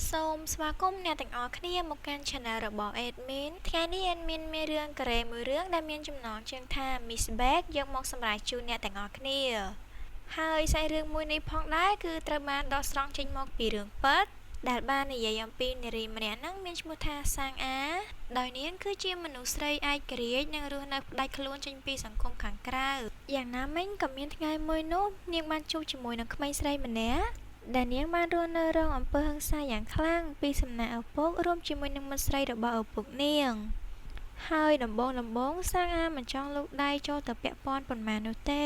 សូមស្វាគមន៍អ្នកទាំងអស់គ្នាមកកាន់ Channel របស់ Admin ថ្ងៃនេះ Admin មានរឿងកូរ៉េមួយរឿងដែលមានចំណងជើងថា Miss Baek យកមកសម្រាយជូនអ្នកទាំងអស់គ្នាហើយសាច់រឿងមួយនេះផងដែរគឺត្រូវបានដកស្រង់ចេញមកពីរឿងពិតដែលបាននិយាយអំពីនារីម្នាក់ហ្នឹងមានឈ្មោះថាសាងអាដោយនាងគឺជាមនុស្សស្រីឯករាជ្យនិងរស់នៅផ្ដាច់ខ្លួនចេញពីសង្គមខាងក្រៅយ៉ាងណាមិញក៏មានថ្ងៃមួយនោះនាងបានជួបជាមួយនឹងក្មេងស្រីម្នាក់ដែលនាងបានរស់នៅរងអំពើហិង្សាយ៉ាងខ្លាំងពីសំណាក់ឪពុករួមជាមួយនឹងមិត្តស្រីរបស់ឪពុកនាងហើយដំបូងដំបូងសាងអាមិនចង់លូកដៃចូលទៅពាក់ព័ន្ធប៉ុន្មាននោះទេ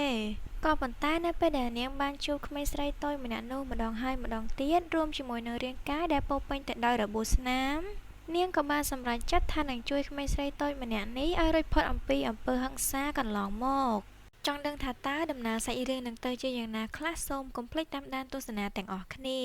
ក៏ប៉ុន្តែនៅពេលដែលនាងបានជួបក្មេងស្រីតូចម្នាក់នោះម្ដងហើយម្ដងទៀតរួមជាមួយនឹងរាងកាយដែលពោរពេញទៅដោយរបួសស្នាមនាងក៏បានសម្រេចចិត្តថានឹងជួយក្មេងស្រីតូចម្នាក់នេះឲ្យរួចផុតអំពីអំពើហិង្សាកន្លងមកចង់ដឹងថាតើដំណើរសាច់រឿងនឹងទៅជាយ៉ាងណាខ្លះសូមកុំភ្លេចតាមដានទស្សនាទាំងអស់គ្នា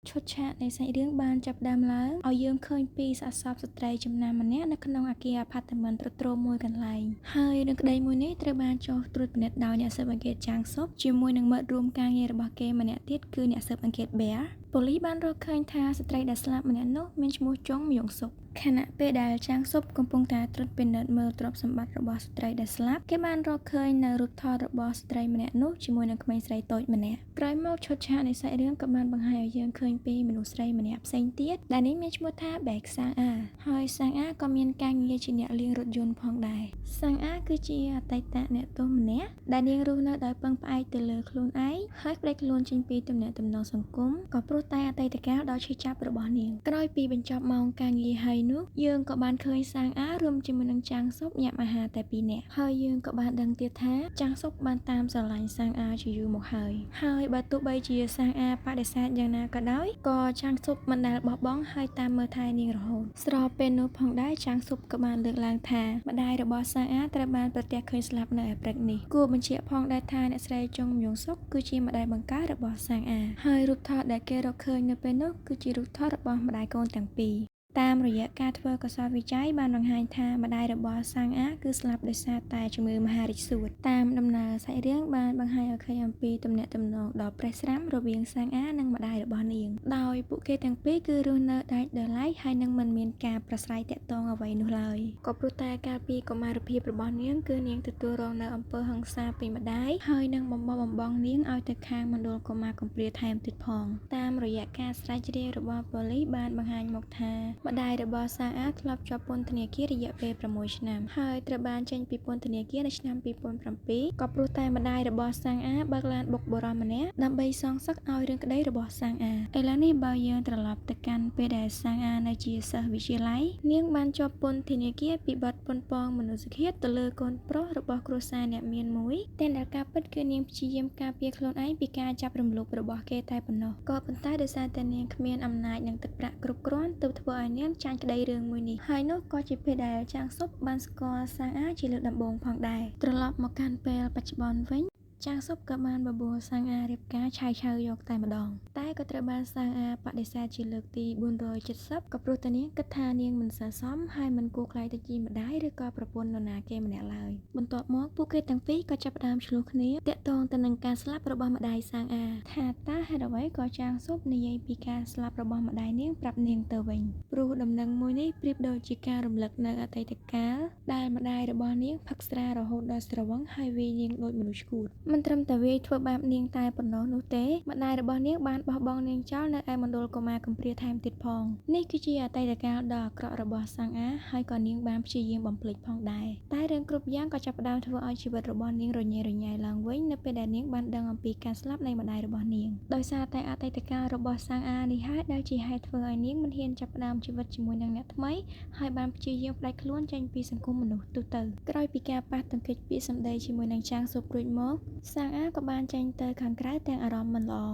ឈុតឆាកនៃសាច់រឿងបានចាប់ផ្ដើមឡើងឲ្យយើងឃើញពីសាកសពស្ត្រីចំណាស់ម្នាក់នៅក្នុងអគារអាផាតមិនទ្រុឌទ្រោមមួយកន្លែងហើយរឿងក្តីមួយនេះត្រូវបានចុះត្រួតពិនិត្យដោយអ្នកស៊ើបអង្កេតចាងសុបជាមួយនឹងមិត្តរួមការងាររបស់គេម្នាក់ទៀតគឺអ្នកស៊ើបអង្កេតបែរប៉ូលីសបានរកឃើញថាស្ត្រីដែលស្លាប់ម្នាក់នោះមានឈ្មោះចុងមៀងសុកខណៈពេលដែលចាងសុបកំពុងតែត្រួតពិនិត្យមើលទ្រព្យសម្បត្តិរបស់ស្ត្រីដែលស្លាប់គេបានរកឃើញនៅរូបថតរបស់ស្ត្រីម្នាក់នោះជាមួយនឹងក្មេងស្រីតូចម្នាក់ក្រោយមកឈុតឆាកនៃសាច់រឿងក៏បានបង្ហាញឲ្យយើងឃើញពីមនុស្សស្រីម្នាក់ផ្សេងទៀតដែលនេះមានឈ្មោះថាបែកសាងអាហើយសាងអាក៏មានការងារជាអ្នកលាងរថយន្តផងដែរសាងអាគឺជាអតីតអ្នកទោសម្នាក់ដែលនាងរស់នៅដោយពឹងផ្អែកទៅលើខ្លួនឯងហើយផ្ដាច់ខ្លួនចេញពីទំនាក់ទំនងសង្គមក៏ព្រោះតែអតីតកាលដ៏ឈឺចាប់របស់នាងក្រោយពីបញ្ចប់ម៉ោងការងារហើយនោះយើងក៏បានឃើញសាងអារួមជាមួយនឹងចាងសុបញ៉ាំអាហារតែពីរនាក់ហើយយើងក៏បានដឹងទៀតថាចាងសុបបានតាមស្រឡាញ់សាងអាជាយូរមកហើយហើយបើទោះបីជាសាងអាបដិសេធយ៉ាងណាក៏ដោយក៏ចាងសុបមិនដែលបោះបង់ហើយតាមមើលថែនាងរហូតស្របពេលនោះផងដែរចាងសុបក៏បានលើកឡើងថាម្ដាយរបស់សាងអាត្រូវបានប្រទះឃើញស្លាប់នៅឯព្រឹកនេះគួរបញ្ជាក់ផងដែរថាអ្នកស្រីចុងមៀងសុកគឺជាម្ដាយបង្កើតរបស់សាងអាហើយរូបថតដែលគេរកឃើញនៅពេលនោះគឺជារូបថតរបស់ម្ដាយកូនទាំងពីរតាមរយៈការធ្វើកោសលវិច័យបានបង្ហាញថាម្ដាយរបស់សាងអាគឺស្លាប់ដោយសារតែជំងឺមហារីកសួតតាមដំណើរសាច់រឿងបានបង្ហាញឲ្យឃើញអំពីទំនាក់ទំនងដ៏ប្រេះស្រាំរវាងសាងអានិងម្ដាយរបស់នាងដោយពួកគេទាំងពីរគឺរស់នៅដាច់ដោយឡែកហើយនឹងមិនមានការប្រស្រ័យទាក់ទងអ្វីនោះឡើយក៏ព្រោះតែកាលពីកុមារភាពរបស់នាងគឺនាងទទួលរងនៅអំពើហិង្សាពីម្ដាយហើយនឹងបំបោះបំបង់នាងឲ្យទៅខាងមណ្ឌលកុមារកំព្រាថែមទៀតផងតាមរយៈការស្រាវជ្រាវរបស់ប៉ូលីសបានបង្ហាញមកថាម្ដាយរបស់សាងអាធ្លាប់ជាប់ពន្ធនាគាររយៈពេល6ឆ្នាំហើយត្រូវបានចេញពីពន្ធនាគារនៅឆ្នាំ2007ក៏ព្រោះតែម្ដាយរបស់សាងអាបើកឡានបុកបុរសម្នាក់ដើម្បីសងសឹកឲ្យរឿងក្តីរបស់សាងអាឥឡូវនេះបើយើងត្រឡប់ទៅកាន់ពេលដែលសាងអានៅជាសិស្សវិទ្យាល័យនាងបានជាប់ពន្ធនាគារពីបទប៉ុនប៉ងមនុស្សឃាតទៅលើកូនប្រុសរបស់គ្រួសារអ្នកមានមួយតែដែលការពិតគឺនាងព្យាយាមការពារខ្លួនឯងពីការចាប់រំលោភរបស់គេតែប៉ុណ្ណោះក៏ប៉ុន្តែដោយសារតែនាងគ្មានអំណាចនិងទឹកប្រាក់គ្រប់គ្រាន់ទើបធ្វើឲ្យនាងចាញ់ក្តីរឿងមួយនេះហើយនោះក៏ជាពេលដែលចាងសុបបានស្គាល់សាងអាជាលើកដំបូងផងដែរត្រឡប់មកកាន់ពេលបច្ចុប្បន្នវិញចាងសុបក៏បានបបួលសាងអារៀបការឆាយឆៅយកតែម្ដងតែក៏ត្រូវបានសាងអាបដិសេធជាលើកទី470ក៏ព្រោះតែនាងគិតថានាងមិនស័ក្តិសមហើយមិនគួរក្លាយទៅជាម្ដាយឬក៏ប្រពន្ធនរណាគេម្នាក់ឡើយបន្ទាប់មកពួកគេទាំងពីរក៏ចាប់ផ្ដើមឆ្លោះគ្នាទាក់ទងទៅនឹងការស្លាប់របស់ម្ដាយសាងអាថាតើហេតុអ្វីក៏ចាងសុបនិយាយពីការស្លាប់របស់ម្ដាយនាងប្រាប់នាងទៅវិញព្រោះដំណឹងមួយនេះប្រៀបដូចជាការរំលឹកនៅអតីតកាលដែលម្ដាយរបស់នាងផឹកស្រារហូតដល់ស្រវឹងហើយវាយនាងដូចមនុស្សឆ្កួតមិនត្រឹមតែវាយធ្វើបាបនាងតែប៉ុណ្ណោះនោះទេម្ដាយរបស់នាងបានបោះបង់នាងចោលនៅឯមណ្ឌលកុមារកំព្រាថែមទៀតផងនេះគឺជាអតីតកាលដ៏អាក្រក់របស់សាងអាហើយក៏នាងបានព្យាយាមបំភ្លេចផងដែរតែរឿងគ្រប់យ៉ាងក៏ចាប់ផ្ដើមធ្វើឲ្យជីវិតរបស់នាងរញ៉េរញ៉ៃឡើងវិញនៅពេលដែលនាងបានដឹងអំពីការស្លាប់នៃម្ដាយរបស់នាងដោយសារតែអតីតកាលរបស់សាងអានេះហើយដែលជាហេតុធ្វើឲ្យនាងមិនហ៊ានចាប់ផ្ដើមជីវិតជាមួយនឹងអ្នកថ្មីហើយបានព្យាយាមផ្ដាច់ខ្លួនចេញពីសង្គមមនុស្សទូទៅក្រោយពីការប៉ះទង្គិចពាក្យសម្ដីជាមួយនឹងចាងសុបរួចមកសាងអាក៏បានចេញទៅខាងក្រៅទាំងអារម្មណ៍មិនល្អ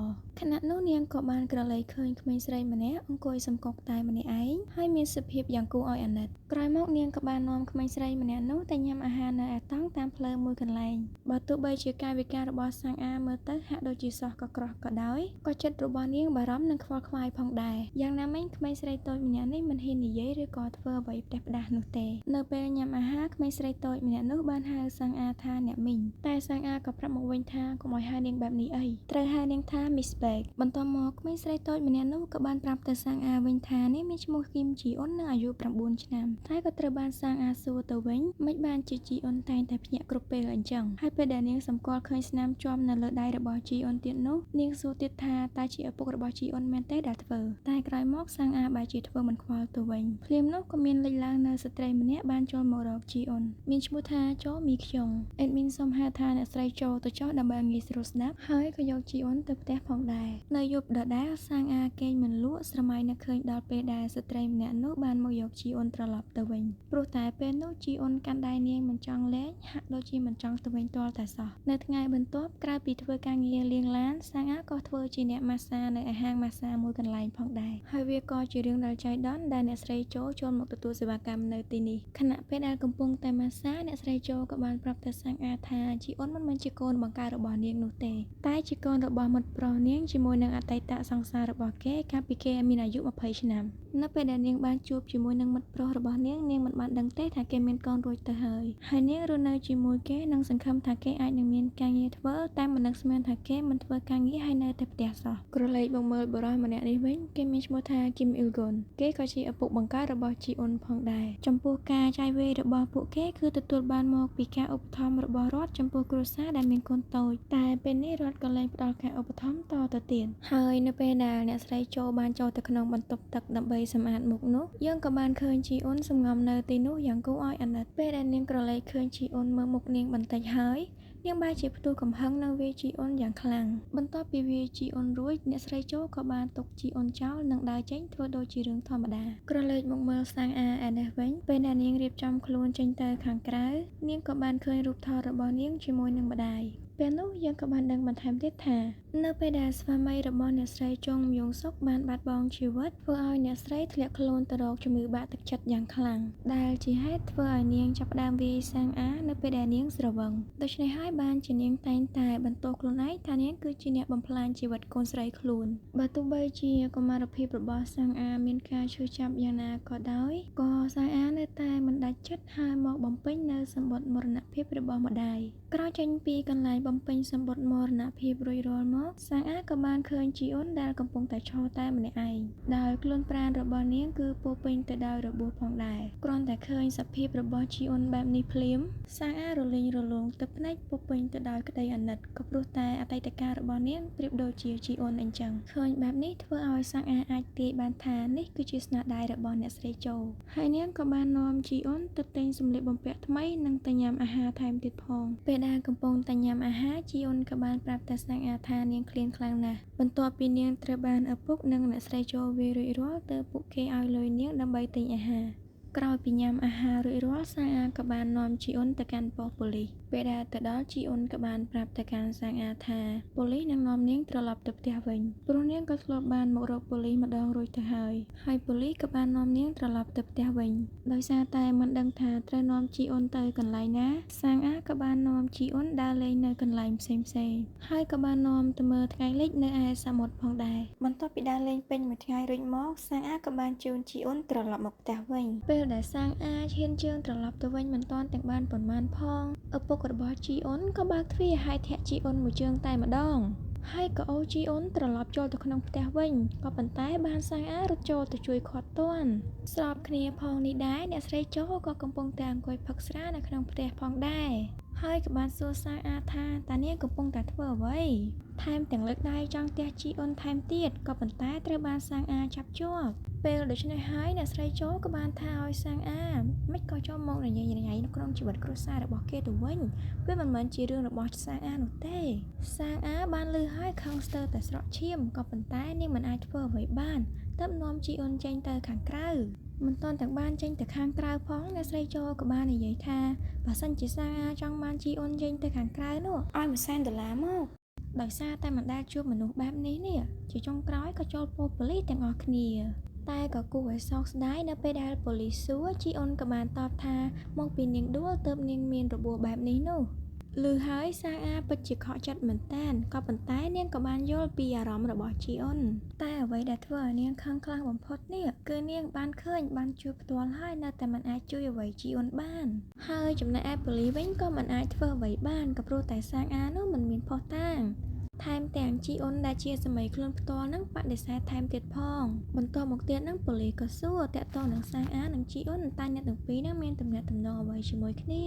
ខណៈនោះនាងក៏បានក្រឡេកឃើញក្មេងស្រីម្នាក់អង្គុយសំកុកតែម្នាក់ឯងហើយមានសភាពយ៉ាងគួរឲ្យអាណិតក្រោយមកនាងក៏បាននាំក្មេងស្រីម្នាក់នោះទៅញ៉ាំអាហារនៅឯតង់តាមផ្លូវមួយកន្លែងបើទោះបីជាកាយវិការរបស់សាងអាមើលទៅហាក់ដូចជាសោះកក្រោះក៏ដោយក៏ចិត្តរបស់នាងបារម្ភនិងខ្វល់ខ្វាយផងដែរយ៉ាងណាមិញក្មេងស្រីតូចម្នាក់នេះមិនហ៊ាននិយាយឬក៏ធ្វើអ្វីផ្ដេសផ្ដាសនោះទេនៅពេលញ៉ាំអាហារក្មេងស្រីតូចម្នាក់នោះបានហៅសាងអាថាអ្នកមីងតែសាងអាក៏ប្រាប់ មកវិញថាកុំឲ្យហៅនាងបែបនេះអីត្រូវហៅនាងថា Miss Baek បន្ទាប់មកក្មេងស្រីតូចម្នាក់នោះក៏បានប្រាប់ទៅសាងអាវិញថានាងមានឈ្មោះគីមជីអ៊ុននិងអាយុ9ឆ្នាំតែក៏ត្រូវបានសាងអាសួរទៅវិញមិនបានជាជីអ៊ុនតែងតែភ្ញាក់គ្រប់ពេលអញ្ចឹងហើយពេលដែលនាងសម្គាល់ឃើញស្នាមជាំនៅលើដៃរបស់ជីអ៊ុនទៀតនោះនាងសួរទៀតថាតើជាឪពុករបស់ជីអ៊ុនមែនទេដែលធ្វើតែក្រោយមកសាងអាបែរជាធ្វើមិនខ្វល់ទៅវិញភ្លាមនោះក៏មានលេចឡើងនៅស្ត្រីម្នាក់បានចូលមករកជីអ៊ុនមានឈ្មោះថាជោមីខ្យុងអេដមីនសូមហៅថាអ្នកស្រីជោទៅចុះដើម្បីងាយស្រួលស្ដាប់ហើយក៏យកជីអ៊ុនទៅផ្ទះផងដែរនៅយប់ដដែលសាងអាគេងមិនលក់ស្រមៃនឹកឃើញដល់ពេលដែលស្ត្រីម្នាក់នោះបានមកយកជីអ៊ុនត្រឡប់ទៅវិញព្រោះតែពេលនោះជីអ៊ុនកាន់ដៃនាងមិនចង់លែងហាក់ដូចជាមិនចង់ទៅវិញទាល់តែសោះនៅថ្ងៃបន្ទាប់ក្រៅពីធ្វើការងារលាងឡានសាងអាក៏ធ្វើជាអ្នកម៉ាស្សានៅឯហាងម៉ាស្សាមួយកន្លែងផងដែរហើយវាក៏ជារឿងដ៏ចៃដន្យដែលអ្នកស្រីជោចូលមកទទួលសេវាកម្មនៅទីនេះខណៈពេលដែលកំពុងតែម៉ាស្សាអ្នកស្រីជោក៏បានប្រាប់ទៅសាងអាថាជីអ៊ុនមិនមែនជាកូនបង្កើតរបស់នាងនោះទេតែជាកូនរបស់មិត្តប្រុសនាងជាមួយនឹងអតីតសង្សាររបស់គេកាលពីគេមានអាយុ20ឆ្នាំនៅពេលដែលនាងបានជួបជាមួយនឹងមិត្តប្រុសរបស់នាងនាងមិនបានដឹងទេថាគេមានកូនរួចទៅហើយហើយនាងរស់នៅជាមួយគេនិងសង្ឃឹមថាគេអាចនឹងមានការងារធ្វើតែមិននឹកស្មានថាគេមិនធ្វើការងារហើយនៅតែផ្ទះសោះក្រឡេកមកមើលបុរសម្នាក់នេះវិញគេមានឈ្មោះថាគីមអ៊ីលហ្គុនគេក៏ជាឪពុកបង្កើតរបស់ជីអ៊ុនផងដែរចំពោះការចាយវាយរបស់ពួកគេគឺទទួលបានមកពីការឧបត្ថម្ភរបស់រដ្ឋចំពោះគ្រួសារដែលមានកូនតូចតែពេលនេះរដ្ឋក៏លែងផ្ដល់ការឧបត្ថម្ភតទៅទៀតហើយនៅពេលដែលអ្នកស្រីជោបានចូលទៅក្នុងបន្ទប់ទឹកដើម្បីសម្អាតមុខនោះយើងក៏បានឃើញជីអ៊ុនសំងំនៅទីនោះយ៉ាងគួរឲ្យអាណិតពេលដែលនាងក្រឡេកឃើញជីអ៊ុនមើលមុខនាងបន្តិចហើយនាងបែរជាផ្ទុះកំហឹងនិងវាយជីអ៊ុនយ៉ាងខ្លាំងបន្ទាប់ពីវាយជីអ៊ុនរួចអ្នកស្រីជោក៏បានទុកជីអ៊ុនចោលនិងដើរចេញធ្វើដូចជារឿងធម្មតាក្រឡេកមកមើលសាងអាឯនេះវិញពេលដែលនាងរៀបចំខ្លួនចេញទៅខាងក្រៅនាងក៏បានឃើញរូបថតរបស់នាងជាមួយនឹងម្ដាយពេលនោះយើងក៏បានដឹងបន្ថែមទៀតថានៅពេលដែលស្វាមីរបស់អ្នកស្រីចុងមយងសុកបានបាត់បង់ជីវិតធ្វើឲ្យអ្នកស្រីធ្លាក់ខ្លួនទៅរកជំងឺបាក់ទឹកចិត្តយ៉ាងខ្លាំងដែលជាហេតុធ្វើឲ្យនាងចាប់ផ្ដើមវាយសាងអានៅពេលដែលនាងស្រវឹងដូច្នេះហើយបានជានាងតែងតែបន្ទោសខ្លួនឯងថានាងគឺជាអ្នកបំផ្លាញជីវិតកូនស្រីខ្លួនបើទោះបីជាកុមារភាពរបស់សាងអាមានការឈឺចាប់យ៉ាងណាក៏ដោយក៏សាងអានៅតែមិនដាច់ចិត្តហើយមកបំពេញនៅសម្បត្តិមរណភាពរបស់ម្ដាយក្រោយចេញពីកន្លែងបំពេញសម្បត្តិមរណភាពរួចរាល់មកសាងអាក៏បានឃើញជីអ៊ុនដែលកំពុងតែឈរតែម្នាក់ឯងដោយខ្លួនប្រាណរបស់នាងគឺពោពេញទៅដោយរបួសផងដែរគ្រាន់តែឃើញសភាពរបស់ជីអ៊ុនបែបនេះភ្លាមសាងអារលីងរលោងទឹកភ្នែកពោពេញទៅដោយក្តីអាណិតក៏ព្រោះតែអតីតកាលរបស់នាងប្រៀបដូចជាជីអ៊ុនអញ្ចឹងឃើញបែបនេះធ្វើឲ្យសាងអាអាចទាយបានថានេះគឺជាស្នាដៃរបស់អ្នកស្រីជោហើយនាងក៏បាននាំជីអ៊ុនទៅទិញសម្លៀកបំពាក់ថ្មីនិងទៅញ៉ាំអាហារថែមទៀតផងពេលដែលកំពុងតែញ៉ាំអាហារជីអ៊ុនក៏បានប្រាប់ទៅសាងអាថានាងឃ្លានខ្លាំងណាស់បន្ទាប់ពីនាងត្រូវបានឪពុកនិងអ្នកស្រីជោវាយរួចរាល់ទើបពួកគេឲ្យលុយនាងដើម្បីទិញអាហារក្រោយពីញ៉ាំអាហាររួចរាល់សាងអាក៏បាននាំជីអ៊ុនទៅកាន់ប៉ុស្តិ៍ប៉ូលីសពេលដែលទៅដល់ជីអ៊ុនក៏បានប្រាប់ទៅកាន់សាងអាថាប៉ូលីសនឹងនាំនាងត្រឡប់ទៅផ្ទះវិញព្រោះនាងក៏ធ្លាប់បានមករកប៉ូលីសម្ដងរួចទៅហើយហើយប៉ូលីសក៏បាននាំនាងត្រឡប់ទៅផ្ទះវិញដោយសារតែមិនដឹងថាត្រូវនាំជីអ៊ុនទៅកន្លែងណាសាងអាក៏បាននាំជីអ៊ុនដើរលេងនៅកន្លែងផ្សេងៗហើយក៏បាននាំទៅមើលថ្ងៃលិចនៅឯសមុទ្រផងដែរបន្ទាប់ពីដើរលេងពេញមួយថ្ងៃរួចមកសាងអាក៏បានជូនជីអ៊ុនត្រឡប់មកផ្ទះវិញពេលដែលសាងអាឈានជើងត្រឡប់ទៅវិញមិនទាន់ទាំងបានប៉ុន្មានផងឪពុករបស់ជីអ៊ុនក៏បើកទ្វារហើយធាក់ជីអ៊ុនមួយជើងតែម្ដងហើយក៏អូជីអ៊ុនត្រឡប់ចូលទៅក្នុងផ្ទះវិញក៏ប៉ុន្តែបានសាងអារត់ចូលទៅជួយឃាត់ទាន់ស្របគ្នាផងនេះដែរអ្នកស្រីជោក៏កំពុងតែអង្គុយផឹកស្រានៅក្នុងផ្ទះផងដែរហើយក៏បានសួរសាងអាថាតានាងកំពុងតែធ្វើអ្វីថែមទាំងលើកដៃចង់ទះជីអ៊ុនថែមទៀតក៏ប៉ុន្តែត្រូវបានសាងអាចាប់ជាប់ពេលដូច្នេះហើយអ្នកស្រីជោក៏បានថាឲ្យសាងអាមិនក៏ចូលមករញ៉េរញ៉ៃនៅក្នុងជីវិតគ្រួសាររបស់គេទៅវិញវាមិនមែនជារឿងរបស់សាងអានោះទេសាងអាបានលឺហើយខឹងស្ទើរតែស្រក់ឈាមក៏ប៉ុន្តែនាងមិនអាចធ្វើអ្វីបានទើបនាំជីអ៊ុនចេញទៅខាងក្រៅមិនទាន់ទាំងបានចេញទៅខាងក្រៅផងអ្នកស្រីជោក៏បាននិយាយថាបើសិនជាសាងអាចង់បានជីអ៊ុនចេញទៅខាងក្រៅនោះឲ្យ$100,000មកដោយសារតែមិនដែលជួបមនុស្សបែបនេះជាចុងក្រោយក៏ចូលប៉ុស្តិ៍ប៉ូលីសទាំងអស់គ្នាតែក៏គួរឲ្យសោកស្ដាយនៅពេលដែលប៉ូលីសសួរជីអ៊ុនក៏បានតបថាមកពីនាងដួលទើបនាងមានរបួសបែបនេះនោះ ឮហើយសាងអាពិតជាខកចិត្តមែនទែនក៏ប៉ុន្តែនាងក៏បានយល់ពីអារម្មណ៍របស់ជីអ៊ុនតែអ្វីដែលធ្វើឲ្យនាងខឹងខ្លាំងបំផុតនេះគឺនាងបានឃើញបានជួយផ្ទាល់ហើយនៅតែមិនអាចជួយអ្វីជីអ៊ុនបានហើយចំណែកឯប៉ូលីសវិញក៏មិនអាចធ្វើអ្វីបានក៏ព្រោះតែសាងអានោះមិនមានភស្តុតាងថែមទាំងជីអ៊ុនដែលជាសាមីខ្លួនផ្ទាល់នឹងបដិសេធថែមទៀតផងបន្ទាប់មកទៀតនឹងប៉ូលីសក៏សួរតាក់ទងនឹងសាងអានិងជីអ៊ុនតើអ្នកទាំងពីរនឹងមានទំនាក់ទំនងអ្វីជាមួយគ្នា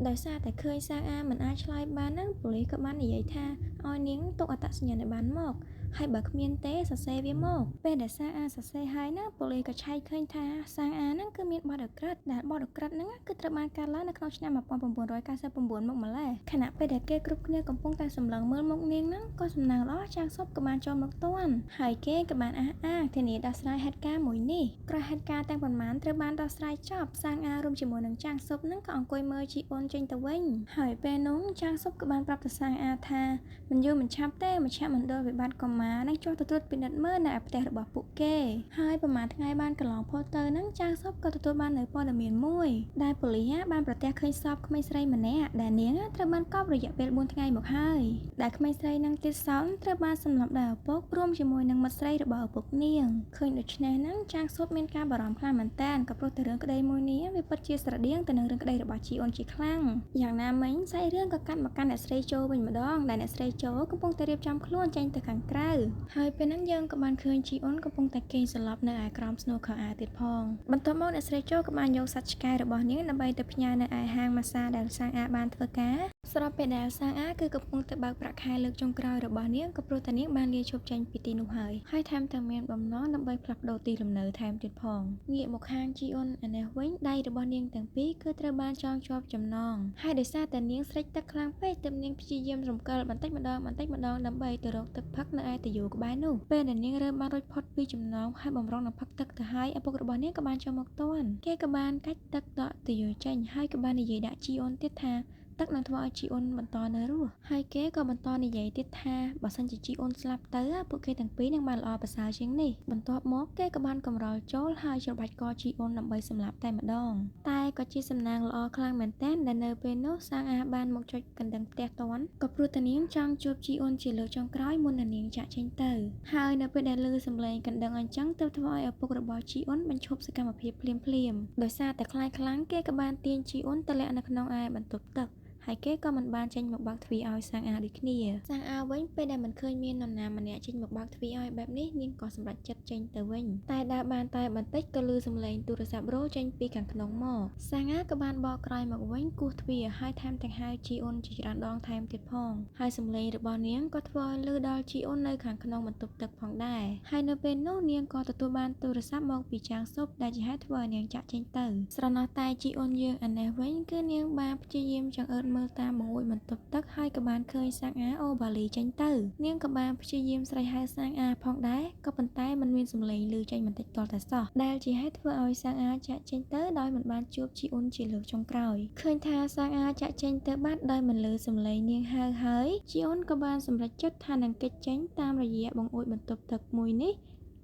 ដោយសារតែឃើញសាងអាមិនអាចឆ្លើយបាននឹងប៉ូលីសក៏បាននិយាយថាឲ្យនាងទុកអត្តសញ្ញាណប័ណ្ណមកហើយបើគ្មានទេសរសេរវាមកពេលដែលសាងអាសរសេរហើយណាប៉ូលីសក៏ឆែកឃើញថាសាងអាហ្នឹងគឺមានបទឧក្រិដ្ឋដែលបទឧក្រិដ្ឋហ្នឹងគឺត្រូវបានកើតឡើងនៅក្នុងឆ្នាំ1999មកម្ល៉េះខណៈពេលដែលគេគ្រប់គ្នាកំពុងតែសម្លឹងមើលមុខនាងហ្នឹងក៏សំណាងល្អចាងសុបក៏បានចូលមកទាន់ហើយគេក៏បានអះអាងធានាដោះស្រាយហេតុការណ៍មួយនេះក្រោយហេតុការណ៍ទាំងប៉ុន្មានត្រូវបានដោះស្រាយចប់សាងអារួមជាមួយនឹងចាងសុបហ្នឹងក៏អង្គុយមើលជីអ៊ុនចេញទៅវិញហើយពេលនោះចាងសុបក៏បានប្រាប់ទៅសាងអាថាមិនយូរមិនឆាប់ទេមជ្ឈមណ្ឌលវិបត្តិកុមារនឹងចុះទៅត្រួតពិនិត្យមើលនៅឯផ្ទះរបស់ពួកគេហើយប្រហែលថ្ងៃបានកន្លងផុតទៅនឹងចាងសុបក៏ទទួលបាននៅព័ត៌មានមួយដែលប៉ូលីសបានប្រទះឃើញសពក្មេងស្រីម្នាក់ដែលនាងត្រូវបានកប់រយៈពេល4ថ្ងៃមកហើយដែលក្មេងស្រីនឹងទៀតសោតត្រូវបានសម្លាប់ដោយឪពុករួមជាមួយនឹងមិត្តស្រីរបស់ឪពុកនាងឃើញដូច្នេះនឹងចាងសុបមានការបារម្ភខ្លាំងមែនទែនក៏ព្រោះតែរឿងក្តីមួយនេះវាពិតជាស្រដៀងទៅនឹងរឿងក្តីរបស់ជីអ៊ុនជាខ្លាំងយ៉ាងណាមិញសាច់រឿងក៏កាត់មកកាន់អ្នកស្រីជោវិញម្ដងដែលអ្នកស្រីជោកំពុងតែរៀបចំខ្លួនចេញទៅខាងក្រៅហើយពេលហ្នឹងយើងក៏បានឃើញជីអ៊ុនកំពុងតែគេងសន្លប់នៅឯក្រោមស្នូលខោអាវទៀតផងបន្ទាប់មកអ្នកស្រីជោក៏បានយកសត្វឆ្កែរបស់នាងដើម្បីទៅផ្ញើនៅឯហាងម៉ាសាដែលសាងអាបានធ្វើការស្របពេលដែលសាងអាគឺកំពុងតែបើកប្រាក់ខែលើកចុងក្រោយរបស់នាងក៏ព្រោះតែនាងបានលាឈប់ចេញពីទីនោះហើយហើយថែមទាំងមានបំណងដើម្បីផ្លាស់ប្ដូរទីលំនៅថែមទៀតផងងាកមកខាងជីអ៊ុនឯនេះវិញដៃរបស់នាងទាំងពីរគឺត្រូវបានចងជាប់ចំណងហើយដោយសារតែនាងស្រេកទឹកខ្លាំងពេកទើបនាងព្យាយាមរំកិលបន្តិចម្ដងបន្តិចម្ដងដើម្បីទៅរកទឹកផឹកនៅឯតយោក្បែរនោះពេលដែលនាងរើបានរួចផុតពីចំណងហើយបំរុងនឹងផឹកទឹកទៅហើយឪពុករបស់នាងក៏បានចូលមកទាន់គេក៏បានកាច់ទឹកដកតយោចេញហើយក៏បាននិយាយដាក់ជីអ៊ុនទៀតថាទឹកនឹងធ្វើឲ្យជីអ៊ុនបន្តនៅរស់ហើយគេក៏បន្តនិយាយទៀតថាបើសិនជាជីអ៊ុនស្លាប់ទៅពួកគេទាំងពីរនឹងបានល្អប្រសើរជាងនេះបន្ទាប់មកគេក៏បានកម្រោលចូលហើយច្របាច់កជីអ៊ុនដើម្បីសម្លាប់តែម្ដងតែក៏ជាសំណាងល្អខ្លាំងមែនទែនដែលនៅពេលនោះសាងអាបានមកចុចកណ្ដឹងផ្ទះទាន់ក៏ព្រោះតែនាងចង់ជួបជីអ៊ុនជាលើកចុងក្រោយមុននឹងនាងចាក់ចេញទៅហើយនៅពេលដែលឮសំឡេងកណ្ដឹងអញ្ចឹងទើបធ្វើឲ្យឪពុករបស់ជីអ៊ុនបញ្ឈប់សកម្មភាពភ្លាមៗដោយសារតែខ្លាចខ្លាំងគេក៏បានទាញជីអ៊ុនទៅលាក់នៅក្នុងឯបន្ទប់ទឹកហើយគេក៏មិនបានចេញមកបើកទ្វារឲ្យសាងអាដូចគ្នាសាងអាវិញពេលដែលមិនឃើញមាននរណាម្នាក់ចេញមកបើកទ្វារឲ្យបែបនេះនាងក៏សម្រេចចិត្តចេញទៅវិញតែដើរបានតែបន្តិចក៏ឮសំឡេងទូរស័ព្ទរោចេញពីខាងក្នុងមកសាងអាក៏បានបកក្រោយមកវិញគោះទ្វារហើយថែមទាំងហៅជីអ៊ុនជាច្រើនដងថែមទៀតផងហើយសំឡេងរបស់នាងក៏ធ្វើឲ្យឮដល់ជីអ៊ុននៅខាងក្នុងបន្ទប់ទឹកផងដែរហើយនៅពេលនោះនាងក៏ទទួលបានទូរស័ព្ទមកពីចាងសុបដែលជាហេតុធ្វើឲ្យនាងចាក់ចេញទៅស្រណោះតែជីអ៊ុនយើងអានេះវិញគឺនាងបានព្យាយាមចង្អើតមើលតាមបង្អួចបន្ទប់ទឹកហើយក៏បានឃើញសាងអាអូបាលីចេញទៅនាងក៏បានព្យាយាមស្រែកហៅសាងអាផងដែរក៏ប៉ុន្តែมันមានសំឡេងឮចេញបន្តិចទាល់តែសោះដែលជាហេតុធ្វើឲ្យសាងអាចាក់ចេញទៅដោយមិនបានជួបជីអ៊ុនជាលើកចុងក្រោយឃើញថាសាងអាចាក់ចេញទៅបាត់ដោយមិនឮសំឡេងនាងហៅហើយជីអ៊ុនក៏បានសម្រេចចិត្តថានឹងគេចចេញតាមរយៈបង្អួចបន្ទប់ទឹកមួយនេះ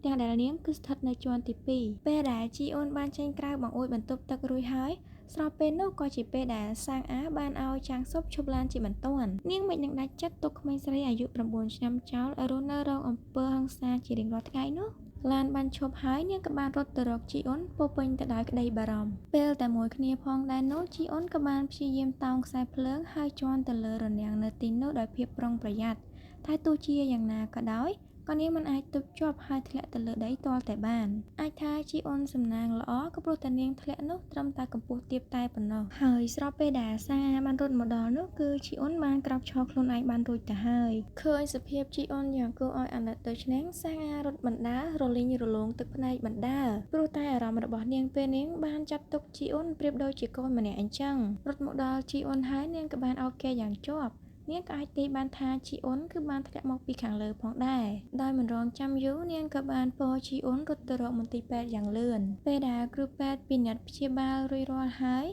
ទាំងដែលនាងគឺស្ថិតនៅជាន់ទី2ពេលដែលជីអ៊ុនបានចេញក្រៅបង្អួចបន្ទប់ទឹករួចហើយស្របពេលនោះក៏ជាពេលដែលសាងអាបានឲ្យចាងសុបឈប់ឡានជាបន្ទាន់នាងមិននឹងដាច់ចិត្តទុកក្មេងស្រីអាយុ9ឆ្នាំចោលឲ្យរស់នៅរងអំពើហិង្សាជារៀងរាល់ថ្ងៃនោះឡានបានឈប់ហើយនាងក៏បានរត់ទៅរកជីអ៊ុនពោពេញទៅដោយក្តីបារម្ភពេលតែមួយគ្នាផងដែរនោះជីអ៊ុនក៏បានព្យាយាមតោងខ្សែភ្លើងហើយជាន់ទៅលើរនាំងនៅទីនោះដោយភាពប្រុងប្រយ័ត្នតែទោះជាយ៉ាងណាក៏ដោយក៏នាងមិនអាចទប់ជាប់ហើយធ្លាក់ទៅលើដីទាល់តែបានអាចថាជីអ៊ុនសំណាងល្អក៏ព្រោះតែនាងធ្លាក់នោះត្រឹមតែកម្ពស់ទាបតែប៉ុណ្ណោះហើយស្របពេលដែលសាងអាបានរត់មកដល់នោះគឺជីអ៊ុនបានក្រោកឈរខ្លួនឯងបានរួចទៅហើយឃើញសភាពជីអ៊ុនយ៉ាងគួរឲ្យអាណិតដូច្នេះសាងអារត់បណ្ដើររលីងរលោងទឹកភ្នែកបណ្ដើរព្រោះតែអារម្មណ៍របស់នាងពេលនាងបានចាត់ទុកជីអ៊ុនប្រៀបដូចជាកូនម្នាក់អញ្ចឹងរត់មកដល់ជីអ៊ុនហើយនាងក៏បានអោបគេយ៉ាងជាប់នាងក៏អាចទាយបានថាជីអ៊ុនគឺបានធ្លាក់មកពីខាងលើផងដែរដោយមិនរងចាំយូរនាងក៏បានពរជីអ៊ុនរត់ទៅរកមន្ទីរពេទ្យយ៉ាងលឿនពេលដែលគ្រូពេទ្យពិនិត្យព្យាបាលរួចរាល់ហើយ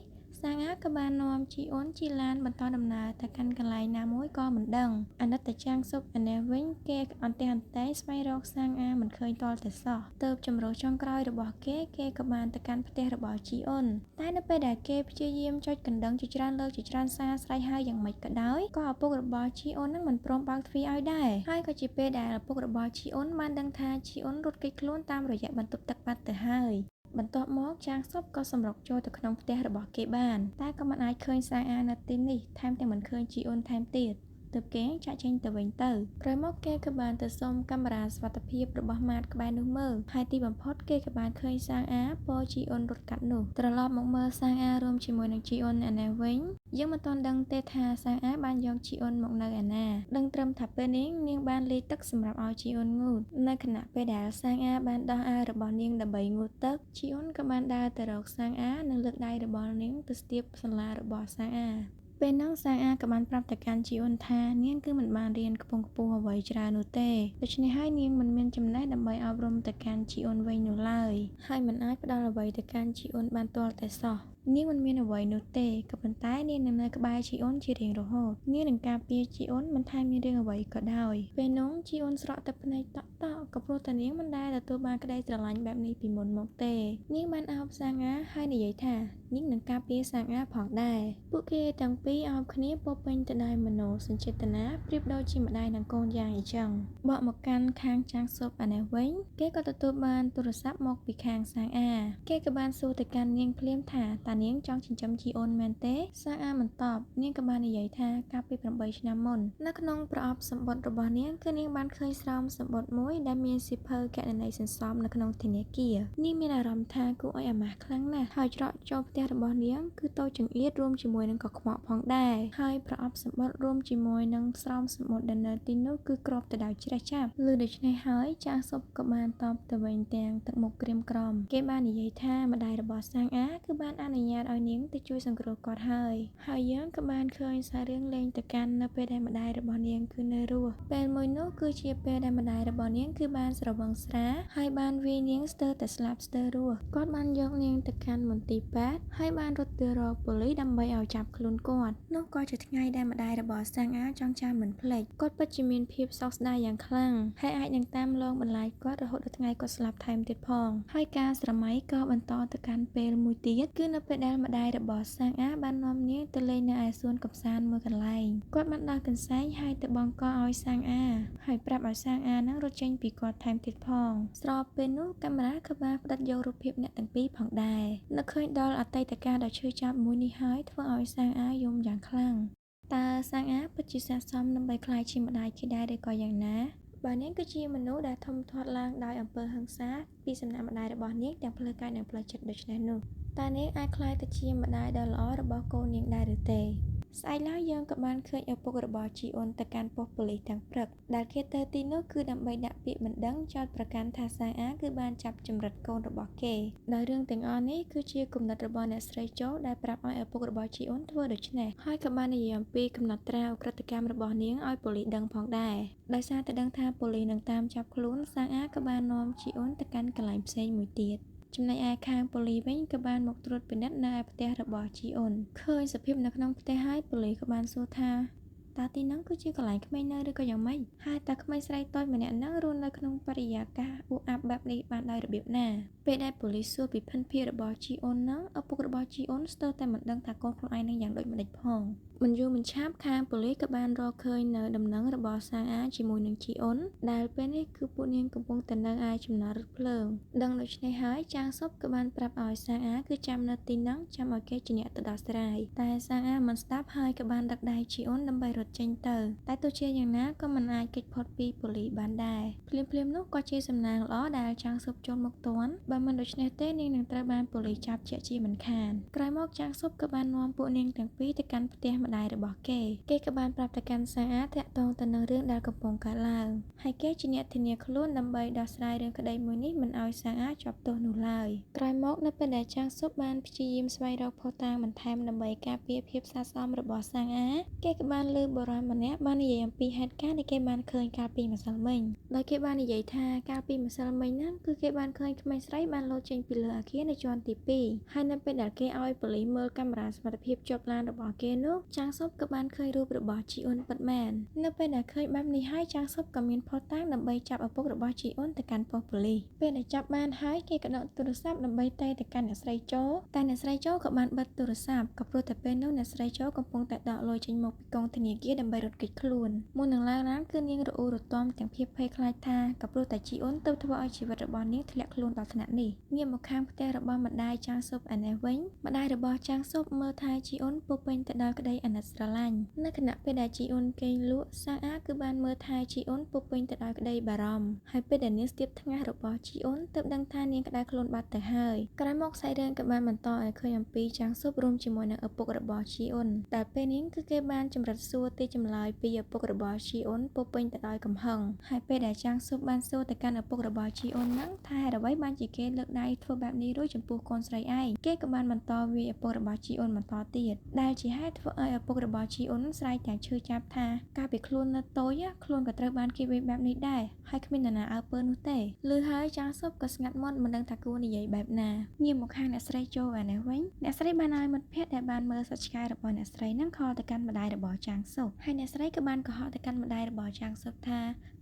សាងអាក៏បាននាំជីអ៊ុនជិះឡានបន្តដំណើរទៅកាន់កន្លែងណាមួយក៏មិនដឹងអាណិតតែចាងស៊ុបឯនេះវិញគេអន្ទះអន្តែងស្វែងរកសាងអាមិនឃើញទាល់តែសោះទើបជម្រើសចុងក្រោយរបស់គេគេក៏បានទៅកាន់ផ្ទះរបស់ជីអ៊ុនតែនៅពេលដែលគេព្យាយាមចុចកណ្ដឹងជាច្រើនលើកជាច្រើនសារស្រែកហៅយ៉ាងម៉េចក៏ដោយក៏ឪពុករបស់ជីអ៊ុននឹងមិនព្រមបើកទ្វារឲ្យដែរហើយក៏ជាពេលដែលឪពុករបស់ជីអ៊ុនបានដឹងថាជីអ៊ុនរត់គេចខ្លួនតាមរយៈបន្ទប់ទឹកបាត់ទៅហើយបន្ទាប់មកចាងស៊ុបក៏សម្រុកចូលទៅក្នុងផ្ទះរបស់គេបានតែក៏មិនអាចឃើញសាអានៅទីនេះថែមទាំងមិនឃើញជីអ៊ុនថែមទៀតទើបគេចាក់ចេញទៅវិញទៅក្រោយមកគេក៏បានទៅសុំកាមេរ៉ាសុវត្ថិភាពរបស់ម៉ាតក្បែរនោះមើលហើយទីបំផុតគេក៏បានឃើញសាងអាពរជីអ៊ុនរត់កាត់នោះត្រឡប់មកមើលសាងអារួមជាមួយនឹងជីអ៊ុនឯនេះវិញយើងមិនទាន់ដឹងទេថាសាងអាបានយកជីអ៊ុនមកនៅឯណាដឹងត្រឹមថាពេលនេះនាងបានលាយទឹកសម្រាប់ឲ្យជីអ៊ុនងូតនៅខណៈពេលដែលសាងអាបានដោះអាវរបស់នាងដើម្បីងូតទឹកជីអ៊ុនក៏បានដើរទៅរកសាងអានិងលើកដៃរបស់នាងទៅស្ទាបសាលារបស់សាងអាពេលហ្នឹងសាងអាក៏បានប្រាប់ទៅកាន់ជីអ៊ុនថានាងគឺមិនបានរៀនខ្ពង់ខ្ពស់អ្វីច្រើននោះទេដូច្នេះហើយនាងមិនមានចំណេះដើម្បីអប់រំទៅកាន់ជីអ៊ុនវិញនោះឡើយហើយមិនអាចផ្ដល់អ្វីទៅកាន់ជីអ៊ុនបានទាល់តែសោះនាងមិនមានអ្វីនោះទេក៏ប៉ុន្តែនាងនឹងនៅក្បែរជីអ៊ុនជារៀងរហូតនាងនឹងការពារជីអ៊ុនមិនថាមានរឿងអ្វីក៏ដោយពេលនោះជីអ៊ុនស្រក់ទឹកភ្នែកតក់តក់ក៏ព្រោះតែនាងមិនដែលទទួលបានក្តីស្រឡាញ់បែបនេះពីមុនមកទេនាងបានអោបសាងអាហើយនិយាយថានាងនឹងការពារសាងអាផងដែរពួកគេទាំងពីរអោបគ្នាពោពេញទៅដោយមនោសញ្ចេតនាប្រៀបដូចជាម្ដាយនិងកូនយ៉ាងអញ្ចឹងបកមកកាន់ខាងចាងស៊ុបអានេះវិញគេក៏ទទួលបានទូរស័ព្ទមកពីខាងសាងអាគេក៏បានសួរទៅកាន់នាងភ្លាមថាតើនាងចង់ចិញ្ចឹមជីអ៊ុនមែនទេសាងអាមិនតបនាងក៏បាននិយាយថាកាលពី8ឆ្នាំមុននៅក្នុងប្រអប់សម្បត្តិរបស់នាងគឺនាងបានឃើញស្រោមសម្បត្តិមួយដែលមានសៀវភៅគណនេយ្យសន្សំនៅក្នុងធនាគារនាងមានអារម្មណ៍ថាគួរឲ្យអាម៉ាស់ខ្លាំងណាស់ហើយច្រកចូលផ្ទះរបស់នាងគឺតូចចង្អៀតរួមជាមួយនឹងកខ្វក់ផងដែរហើយប្រអប់សម្បត្តិរួមជាមួយនឹងស្រោមសម្បត្តិដែលនៅទីនោះគឺគ្របទៅដោយច្រេះចាប់ឬដូច្នេះហើយចាងស៊ុបក៏បានតបទៅវិញទាំងទឹកមុខក្រៀមក្រំគេបាននិយាយថាម្ដាយរបស់សាងអាគឺបានអនុញ្ញាតឲ្យនាងទៅជួយសង្គ្រោះគាត់ហើយហើយយើងក៏បានឃើញសាររឿងលេងទៅកាន់នៅពេលដែលម្ដាយរបស់នាងគឺនៅរស់ពេលមួយនោះគឺជាពេលដែលម្ដាយរបស់នាងគឺបានស្រវឹងស្រាហើយបានវាយនាងស្ទើរតែស្លាប់ស្ទើររស់គាត់បានយកនាងទៅកាន់មន្ទីរពេទ្យហើយបានរត់ទៅរកប៉ូលីសដើម្បីឲ្យចាប់ខ្លួនគាត់នោះក៏ជាថ្ងៃដែលម្ដាយរបស់សាងអាចង់ចាំមិនភ្លេចគាត់ពិតជាមានភាពសោកស្ដាយយ៉ាងខ្លាំងហើយអាចនឹងតាមលងបន្លាយគាត់រហូតដល់ថ្ងៃគាត់ស្លាប់ថែមទៀតផងហើយការស្រមៃក៏បន្តទៅកាន់ពេលមួយទៀតគឺនៅពេលដែលម្ដាយរបស់សាងអាបាននាំនាងទៅលេងនៅឯសួនកម្សាន្តមួយកន្លែងគាត់បានដោះកន្សែងហើយទៅបង្កឲ្យសាងអាហើយប្រាប់ឲ្យសាងអានឹងរត់ចេញពីគាត់ថែមទៀតផងស្របពេលនោះកាមេរ៉ាក៏បានផ្ដិតយករូបភាពអ្នកទាំងពីរផងដែរនៅឃើញដល់អតីតកាលដ៏ឈឺចាប់មួយនេះហើយធ្វើឲ្យសាងអាយំយ៉ាងខ្លាំងតើសាងអាពិតជាស័ក្តិសមដើម្បីក្លាយជាម្ដាយគេដែរឬក៏យ៉ាងណាបើនាងគឺជាមនុស្សដែលធំធាត់ឡើងដោយអំពើហិង្សាពីសំណាក់ម្ដាយរបស់នាងទាំងផ្លូវកាយនិងផ្លូវចិត្តដូច្នេះនោះតើនាងអាចក្លាយទៅជាម្ដាយដ៏ល្អរបស់កូននាងដែរឬទេស្អែកឡើយយើងក៏បានឃើញឪពុករបស់ជីអ៊ុនទៅកាន់ប៉ុស្តិ៍ប៉ូលីសទាំងព្រឹកដែលគេទៅទីនោះគឺដើម្បីដាក់ពាក្យបណ្ដឹងចោទប្រកាន់ថាសាងអាគឺបានចាប់ចម្រិតកូនរបស់គេដោយរឿងទាំងអស់នេះគឺជាគំនិតរបស់អ្នកស្រីជោដែលប្រាប់ឲ្យឪពុករបស់ជីអ៊ុនធ្វើដូច្នេះហើយក៏បាននិយាយអំពីកំណត់ត្រាឧក្រិដ្ឋកម្មរបស់នាងឲ្យប៉ូលីសដឹងផងដែរដោយសារតែដឹងថាប៉ូលីសនឹងតាមចាប់ខ្លួនសាងអាក៏បាននាំជីអ៊ុនទៅកាន់កន្លែងផ្សេងមួយទៀតចំណែកឯខាងប៉ូលីសវិញក៏បានមកត្រួតពិនិត្យនៅឯផ្ទះរបស់ជីអ៊ុនឃើញសភាពនៅក្នុងផ្ទះហើយប៉ូលីសក៏បានសួរថាតើទីហ្នឹងគឺជាកន្លែងក្មេងនៅឬក៏យ៉ាងម៉េចហើយតើក្មេងស្រីតូចម្នាក់ហ្នឹងរស់នៅក្នុងបរិយាកាសអួអាប់បែបនេះបានដោយរបៀបណាពេលដែលប៉ូលីសសួរពីភិនភាគរបស់ជីអ៊ុនហ្នឹងឪពុករបស់ជីអ៊ុនស្ទើរតែមិនដឹងថាកូនខ្លួនឯងនឹងយ៉ាងដូចម្តេចផងមិនយូរមិនឆាប់ខាងប៉ូលីសក៏បានរកឃើញនៅដំណឹងរបស់សាងអាជាមួយនឹងជីអ៊ុនដែលពេលនេះគឺពួកនាងកំពុងតែនៅឯចំណតរថភ្លើងដឹងដូច្នេះហើយចាងស៊ុបក៏បានប្រាប់ឲ្យសាងអាគឺចាំនៅទីហ្នឹងចាំឲ្យគេជាអ្នកទៅដោះស្រាយតែសាងអាមិនស្ដាប់ហើយក៏បានដឹកដៃជីអ៊ុនដើម្បីរត់ចេញទៅតែទោះជាយ៉ាងណាក៏មិនអាចគេចផុតពីប៉ូលីសបានដែរភ្លាមៗនោះក៏ជាសំណាងល្អដែលចាងស៊ុបចូលមកទាន់បើមិនដូច្នេះទេនាងនឹងត្រូវបានប៉ូលីសចាប់ជាក់ជាមិនខានក្រោយមកចាងស៊ុបក៏បាននាំពួកនាងទាំងពីរទៅកាន់ផ្ទះម្ដាយរបស់គេគេក៏បានប្រាប់ទៅកាន់សាអាតាក់ទងទៅនឹងរឿងដែលកំពុងកើតឡើងហើយគេជាអ្នកធានាខ្លួនដើម្បីដោះស្រាយរឿងក្តីមួយនេះមិនឲ្យសាអាជាប់ទោសនោះឡើយក្រោយមកនៅពេលដែលចាងស៊ុបបានព្យាយាមស្វែងរកភស្តុតាងបន្ថែមដើម្បីការពារភាពស័ក្តិសមរបស់សាអាគេក៏បានលើប បុរសម្នាក់បាននិយាយអំពីហេតុការណ៍ដែលគេបានឃើញកាលពីម្សិលមិញដោយគេបាននិយាយថាកាលពីម្សិលមិញហ្នឹងគឺគេបានឃើញក្មេងស្រីបានលោតចេញពីលើអគារនៅជាន់ទី2ហើយនៅពេលដែលគេឲ្យប៉ូលីសមើលកាមេរ៉ាសុវត្ថិភាពជាប់ឡានរបស់គេនោះចាងស៊ុបក៏បានឃើញរូបរបស់ជីអ៊ុនពិតមែននៅពេលដែលឃើញបែបនេះហើយចាងស៊ុបក៏មានភស្តុតាងដើម្បីចាប់ឪពុករបស់ជីអ៊ុនទៅកាន់ប៉ុស្តិ៍ប៉ូលីសពេលដែលចាប់បានហើយគេក៏ដកទូរស័ព្ទដើម្បីតេទៅកាន់អ្នកស្រីជោតែអ្នកស្រីជោក៏បានបិទទូរស័ព្ទក៏ព្រោះតែពេលនោះអ្នកស្រីជោកំពុងតែដកលុយចេញមកពីកងធនាគារដើម្បីរត់គេចខ្លួនមុននឹងឡើងឡានគឺនាងរអ៊ូរទាំទាំងភាពភ័យខ្លាចថាក៏ព្រោះតែជីអ៊ុនទើបធ្វើឲ្យជីវិតរបស់នាងធ្លាក់ខ្លួនដល់ថ្នាក់នេះងាកមកខាងផ្ទះរបស់ម្ដាយចាងស៊ុបឯនេះវិញម្ដាយរបស់ចាងស៊ុបមើលថែជីអ៊ុនពោពេញទៅដោយក្តីអាណិតស្រឡាញ់នៅខណៈពេលដែលជីអ៊ុនគេងលក់សាងអាគឺបានមើលថែជីអ៊ុនពោពេញទៅដោយក្តីបារម្ភហើយពេលដែលនាងស្ទាបថ្ងាសរបស់ជីអ៊ុនទើបដឹងថានាងក្តៅខ្លួនបាត់ទៅហើយក្រោយមកសាច់រឿងក៏បានបន្តឲ្យឃើញអំពីចាងស៊ុបរួមជាមួយនឹងឪពុករបស់ជីអ៊ុនតែពេលនេះគឺគេបានចម្រិតសួរទីចម្លើយពីឪពុករបស់ជីអ៊ុនពោពេញទៅដោយកំហឹងហើយពេលដែលចាងស៊ុបបានសួរទៅកាន់ឪពុករបស់ជីអ៊ុនហ្នឹងថាហេតុអ្វីបានជាគេលើកដៃធ្វើបែបនេះរួចចំពោះកូនស្រីឯងគេក៏បានបន្តវាយឪពុករបស់ជីអ៊ុនបន្តទៀតដែលជាហេតុធ្វើឲ្យឪពុករបស់ជីអ៊ុនស្រែកទាំងឈឺចាប់ថាកាលពីខ្លួននៅតូចខ្លួនក៏ត្រូវបានគេវាយបែបនេះដែរហើយគ្មាននរណាអើពើនោះទេឮហើយចាងស៊ុបក៏ស្ងាត់មាត់មិនដឹងថាគួរនិយាយបែបណាងាកមកខាងអ្នកស្រីជោឯនេះវិញអ្នកស្រីបានឲ្យមិត្តភ័ក្តិដែលបានមើលសត្វឆ្កែរបស់អ្នកស្រីនឹងខលទៅកាន់ម្ដាយរបស់ចាងស៊ុបហើយអ្នកស្រីក៏បានកុហកទៅកាន់ម្ដាយរបស់ចាងស៊ុបថ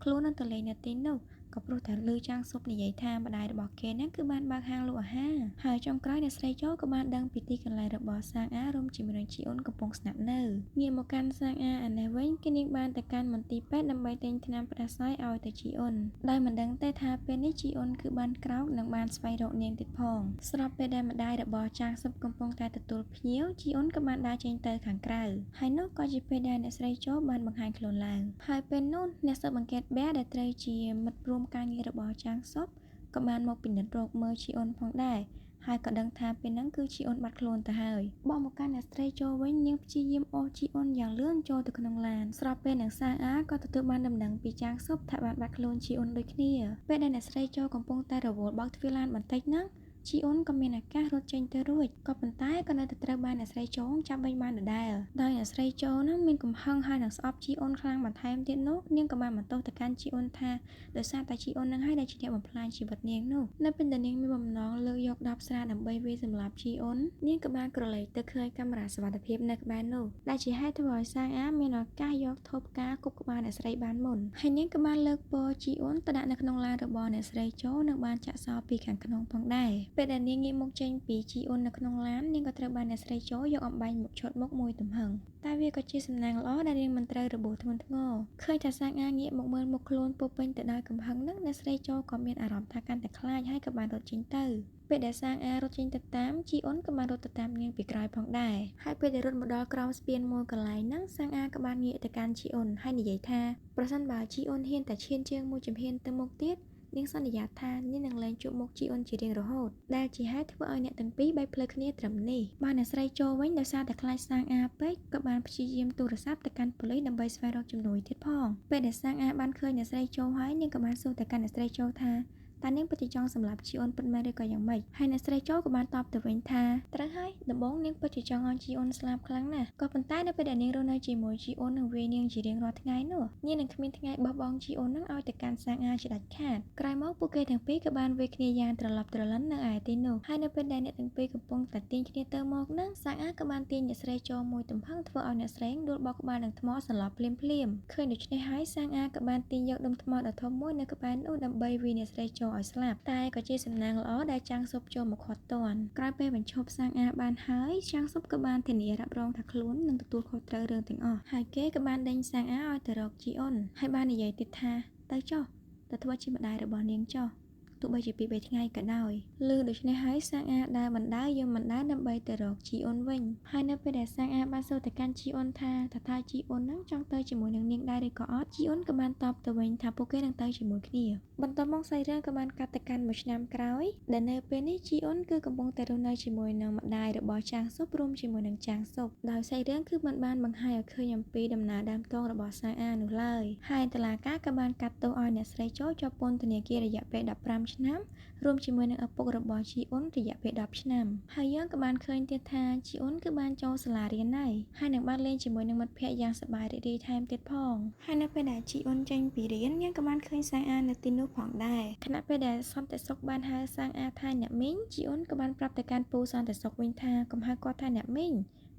ាខ្លួននឹងទៅលេងនៅទីនោះក៏ព្រោះតែឮចាងស៊ុបនិយាយថាម្ដាយរបស់គេហ្នឹងគឺបានបើកហាងលក់អាហារហើយចុងក្រោយអ្នកស្រីជោក៏បានដឹងពីទីកន្លែងរបស់សាងអារួមជាមួយនឹងជីអ៊ុនកំពុងស្នាក់នៅងាកមកកាន់សាងអាអានេះវិញគេនាងបានទៅកាន់មន្ទីរពេទ្យដើម្បីទិញថ្នាំផ្ដាសាយឲ្យទៅជីអ៊ុនដោយមិនដឹងទេថាពេលនេះជីអ៊ុនគឺបានក្រោកនិងបានស្វែងរកនាងទៀតផងស្របពេលដែលម្ដាយរបស់ចាងស៊ុបកំពុងតែទទួលភ្ញៀវជីអ៊ុនក៏បានដើរចេញទៅខាងក្រៅហើយនោះក៏ជាពេលដែលអ្នកស្រីជោបានបង្ហាញខ្លួនឡើងហើយពេលនោះអ្នកស៊ើបអង្កេតបែដែលត្រូវជាមិត្តរួមការងាររបស់ចាងស៊ុបក៏បានមកពិនិត្យរកមើលជីអ៊ុនផងដែរហើយក៏ដឹងថាពេលហ្នឹងគឺជីអ៊ុនបាត់ខ្លួនទៅហើយបកមកកាន់អ្នកស្រីជោវិញនាងព្យាយាមអូសជីអ៊ុនយ៉ាងលឿនចូលទៅក្នុងឡានស្របពេលនឹងសាងអាក៏ទទួលបានដំណឹងពីចាងស៊ុបថាបានបាត់ខ្លួនជីអ៊ុនដូចគ្នាពេលដែលអ្នកស្រីជោកំពុងតែរវល់បោកទ្វារឡានបន្តិចហ្នឹងជីអ៊ុនក៏មានឱកាសរត់ចេញទៅរួចក៏ប៉ុន្តែក៏នៅតែត្រូវបានអ្នកស្រីជោចាប់វិញបានដដែលដោយអ្នកស្រីជោនឹងមានកំហឹងហើយនឹងស្អប់ជីអ៊ុនខ្លាំងបន្ថែមទៀតនោះនាងក៏បានបន្ទោសទៅកាន់ជីអ៊ុនថាដោយសារតែជីអ៊ុននឹងហើយដែលជាអ្នកបំផ្លាញជីវិតនាងនោះនៅពេលដែលនាងមានបំណងលើកយកដបស្រាដើម្បីវាយសម្លាប់ជីអ៊ុននាងក៏បានក្រឡេកទៅឃើញកាមេរ៉ាសុវត្ថិភាពនៅក្បែរនោះដែលជាហេតុធ្វើឲ្យសាងអាមានឱកាសយកថប់ផ្កាគប់ក្បាលអ្នកស្រីបានមុនហើយនាងក៏បានលើកពរជីអ៊ុនទៅដាក់នៅក្នុងឡានរបស់អ្នកស្រីជោនិងបានចាក់សោពីខាងក្នុងផងដែរពេលដែលនាងងាកមុខចេញពីជីអ៊ុននៅក្នុងឡាននាងក៏ត្រូវបានអ្នកស្រីជោយកអំបែងមកឆុតមុខមួយទំហឹងតែវាក៏ជាសំណាងល្អដែលនាងមិនត្រូវរបួសធ្ងន់ធ្ងរឃើញថាសាងអាងាកមកមើលមុខខ្លួនពោពេញទៅដោយកំហឹងនឹងអ្នកស្រីជោក៏មានអារម្មណ៍ថាកាន់តែខ្លាចហើយក៏បានរត់ចេញទៅពេលដែលសាងអារត់ចេញទៅតាមជីអ៊ុនក៏បានរត់ទៅតាមនាងពីក្រោយផងដែរហើយពេលដែលរត់មកដល់ក្រោមស្ពានមួយកន្លែងហ្នឹងសាងអាក៏បានងាកទៅកាន់ជីអ៊ុនហើយនិយាយថាប្រសិនបើជីអ៊ុនហ៊ានតែឈានជើងមួយជំហានទៅមុខទៀតនាងសន្យាថានាងនឹងលែងជួបមុខជីអ៊ុនជារៀងរហូតដែលជាហេតុធ្វើឲ្យអ្នកទាំងពីរបែកផ្លូវគ្នាត្រឹមនេះបើអ្នកស្រីជោវិញដោយសារតែខ្លាចសាងអាពេកក៏បានព្យាយាមទូរស័ព្ទទៅកាន់ប៉ូលីសដើម្បីស្វែងរកជំនួយទៀតផងពេលដែលសាងអាបានឃើញអ្នកស្រីជោហើយនាងក៏បានសួរទៅកាន់អ្នកស្រីជោថាតើនាងពិតជាចង់សម្លាប់ជីអ៊ុនពិតមែនឬក៏យ៉ាងម៉េចហើយអ្នកស្រីជោក៏បានតបទៅវិញថាត្រូវហើយដំបូងនាងពិតជាចង់ឲ្យជីអ៊ុនស្លាប់ខ្លាំងណាស់ក៏ប៉ុន្តែនៅពេលដែលនាងរស់នៅជាមួយជីអ៊ុននិងវាយនាងជារៀងរាល់ថ្ងៃនោះនាងនឹងគ្មានថ្ងៃបោះបង់ជីអ៊ុននឹងឲ្យទៅកាន់សាងអាជាដាច់ខាតក្រោយមកពួកគេទាំងពីរក៏បានវាយគ្នាយ៉ាងត្រឡប់ត្រលិននៅឯទីនោះហើយនៅពេលដែលអ្នកទាំងពីរកំពុងតែទាញគ្នាទៅមកនឹងសាងអាក៏បានទាញអ្នកស្រីជោមួយទំហឹងធ្វើឲ្យអ្នកស្រីដួលបោកក្បាលនឹងថ្មសន្លប់ភ្លាមៗឃើញដូច្នេះហើយសាងអាក៏បានទាញយកដុំថ្មដ៏ធំមួយនៅក្បែរនោះដើម្បីវាយអ្នកស្រីជោឲ្យស្លាប់តែក៏ជាសំណាងល្អដែលចាងស៊ុបចូលមកខាត់ទាន់ក្រោយពេលបញ្ឈប់សាងអាបានហើយចាងស៊ុបក៏បានធានារ៉ាប់រងថាខ្លួននឹងទទួលខុសត្រូវរឿងទាំងអស់ហើយគេក៏បានដេញសាងអាឲ្យទៅរកជីអ៊ុនហើយបាននិយាយទៀតថាទៅចុះទៅធ្វើជាម្ដាយរបស់នាងចុះទោះបីជាពី3ថ្ងៃក៏ដោយឮដូច្នេះហើយសាងអាដើរបណ្ដើរយកបណ្ដើរដើម្បីទៅរកជីអ៊ុនវិញហើយនៅពេលដែលសាងអាបានសួរទៅកាន់ជីអ៊ុនថាថាជីអ៊ុននឹងចង់ទៅជាមួយនឹងនាងដែរឬក៏អត់ជីអ៊ុនក៏បានតបទៅវិញថាពួកគេនឹងទៅជាមួយគ្នាបន្ទាប់មកសាច់រឿងក៏បានកាត់ទៅកាន់មួយឆ្នាំក្រោយដែលនៅពេលនេះជីអ៊ុនគឺកំពុងតែរស់នៅជាមួយនឹងម្ដាយរបស់ចាងស៊ុបរួមជាមួយនឹងចាងស៊ុបដោយសាច់រឿងគឺមិនបានបង្ហាញឲ្យឃើញអំពីដំណើរដើមទងរបស់សាងអានោះឡើយហើយតុលាការក៏បានកាត់ទោសឲ្យអ្នកស្រីជោជាប់ពន្ធនាគាររយៈពេល15 25ឆ្នាំរួមជាមួយនឹងឪពុករបស់ជីអ៊ុនរយៈពេល10ឆ្នាំហើយយើងក៏បានឃើញទៀតថាជីអ៊ុនគឺបានចូលសាលារៀនហើយហើយនឹងបានលេងជាមួយនឹងមិត្តភ័ក្តិយ៉ាងសប្បាយរីករាយថែមទៀតផងហើយនៅពេលដែលជីអ៊ុនចេញពីរៀនយើងក៏បានឃើញសាងអានៅទីនោះផងដែរខណៈពេលដែលសន្តិសុខបានហៅសាងអាថាអ្នកមីងជីអ៊ុនក៏បានប្រាប់ទៅកាន់ពូសន្តិសុខវិញថាកុំហៅគាត់ថាអ្នកមីង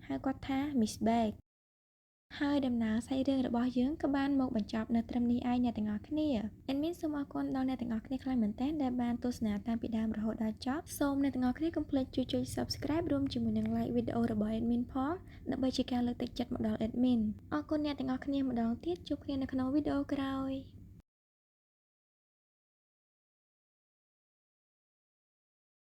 ហៅគាត់ថា Miss Baek ហើយដំណើរសាច់រឿងរបស់យើងក៏បានមកបញ្ចប់នៅត្រឹមនេះឯងអ្នកទាំងអស់គ្នា Admin សូមអរគុណដល់អ្នកទាំងអស់គ្នាខ្លាំងមែនទែនដែលបានទស្សនាតាំងពីដើមរហូតដល់ចប់សូមអ្នកទាំងអស់គ្នាកុំភ្លេចជួយចុច Subscribe រួមជាមួយនឹង Like វីដេអូរបស់ Admin ផងដើម្បីជាការលើកទឹកចិត្តមកដល់ Admin អរគុណអ្នកទាំងអស់គ្នាម្ដងទៀតជួបគ្នានៅក្នុងវីដេអូក្រោយ។